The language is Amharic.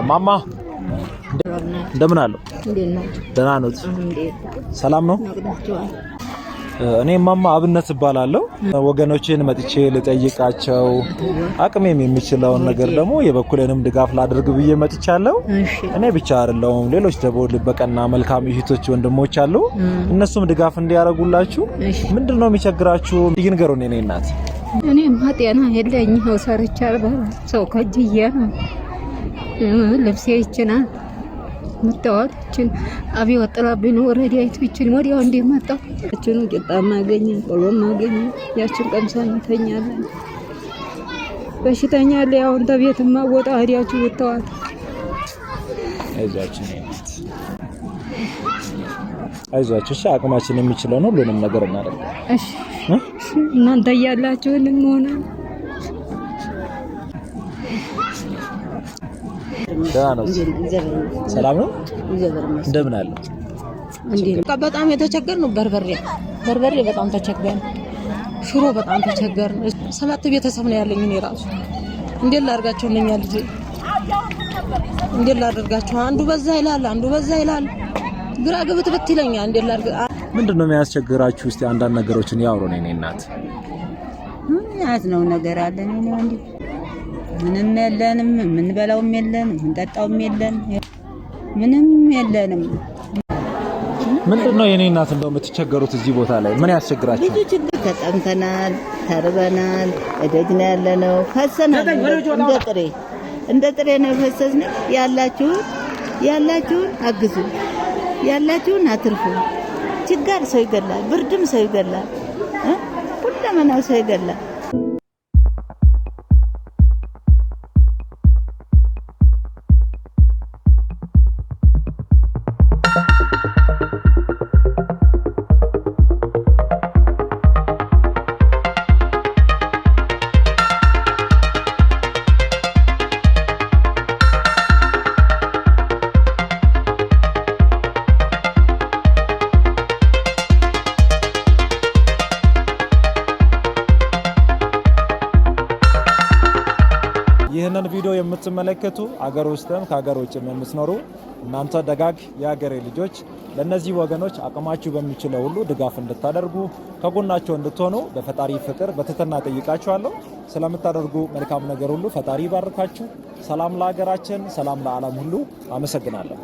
ማማ እንደምን አሉ? ደህና ኖት? ሰላም ነው? እኔ ማማ አብነት እባላለሁ። ወገኖቼን መጥቼ ልጠይቃቸው አቅሜም የሚችለውን ነገር ደግሞ የበኩሌንም ድጋፍ ላድርግ ብዬ መጥቻለሁ። እኔ ብቻ አይደለሁም፣ ሌሎች ደግሞ ልበቀና መልካም እህቶች ወንድሞች አሉ። እነሱም ድጋፍ እንዲያደርጉላችሁ። ምንድን ነው የሚቸግራችሁ? ይንገሩን። የኔ እናት። እኔማ ጤና የለኝ፣ ይኸው ሰርቼ አልበላም። ሰው ከጅዬ ነው። ልብሴ ይችናል ምታዋት ይችን አብዮት ጥላብኝ ነው። ወረዲያይቱ ይችን ወዲያው እንዲህ መጣሁ። ያችኑ ቂጣ ማገኘ ቆሎ ማገኘ ያችን ቀምሰን እንተኛለን። በሽተኛ አለ አሁን ተቤትማ ወጣ ህዲያችሁ ወጥተዋል። አይዟችሁ የኔ እናት አይዟችሁ። እሺ አቅማችን የሚችለውን ሁሉንም ነገር እናደርጋለን። እሺ እናንተ እያላችሁ እንሆናለን። ደህና ነው? ሰላም ነው? እንደምን አለ? በጣም የተቸገር ነው። በርበሬ በርበሬ በጣም ተቸገርን። ሽሮ በጣም ተቸገርን። 7 ቤተሰብ ነው ያለኝ እኔ ራሱ እንዴት ላድርጋቸው? እነኛ ልጄ እንዴት ላደርጋቸው? አንዱ በዛ ይላል፣ አንዱ በዛ ይላል። ግራ ግብትብት ይለኛል። እንዴት ላድርግ? ምንድን ነው የሚያስቸግራችሁ? እስቲ አንዳንድ ነገሮችን ያውሩን የኔ እናት። ምን ያዝነው ነገር አለን? እኔ ወንድ ምንም የለንም። የምንበላውም የለን፣ የምንጠጣውም የለን፣ ምንም የለንም። ምንድን ነው የኔ እናት እንደው የምትቸገሩት እዚህ ቦታ ላይ ምን ያስቸግራችሁ? ብዙ ችግር ተጠምተናል፣ ተርበናል፣ እደጅ ነው ያለነው፣ ፈሰናል። እንደ ጥሬ እንደ ጥሬ ነው የፈሰስነው። ያላችሁን ያላችሁን አግዙ፣ ያላችሁን አትርፉ። ችጋር ሰው ይገላል፣ ብርድም ሰው ይገላል፣ ሁለመናው ሰው ይገላል። ይህንን ቪዲዮ የምትመለከቱ አገር ውስጥም ከሀገር ውጭም የምትኖሩ እናንተ ደጋግ የሀገሬ ልጆች ለእነዚህ ወገኖች አቅማችሁ በሚችለው ሁሉ ድጋፍ እንድታደርጉ ከጎናቸው እንድትሆኑ በፈጣሪ ፍቅር በትህትና ጠይቃችኋለሁ። ስለምታደርጉ መልካም ነገር ሁሉ ፈጣሪ ይባርካችሁ። ሰላም ለሀገራችን፣ ሰላም ለዓለም ሁሉ። አመሰግናለሁ።